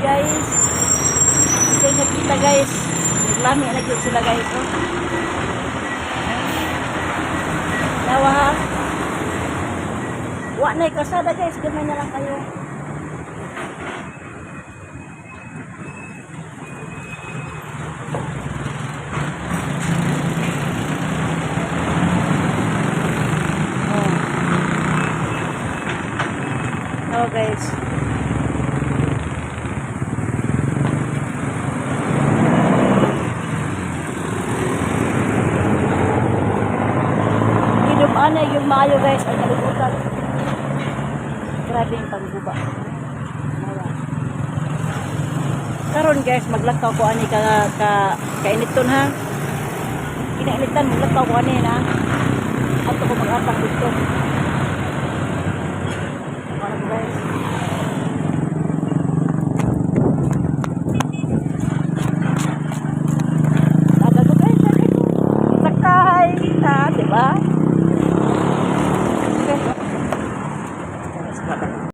Guys. Hindi nakita, guys. Naglami na gyud sila, guys. Oh. Tawa ha. Wa na kasada, guys, gamay na lang kayo. Oh. Oh, guys. Gidumaan na yung maayo, guys, ang kalibutan. Grabe yung pangguba. Nawa. Karon, guys, maglakaw ko ani ka kainiton ha. Kinainitan, maglakaw ko ani na. Ato ko mag-apak dito. Ano, guys? Aga ko, guys, aga ko. Sakay na, di ba?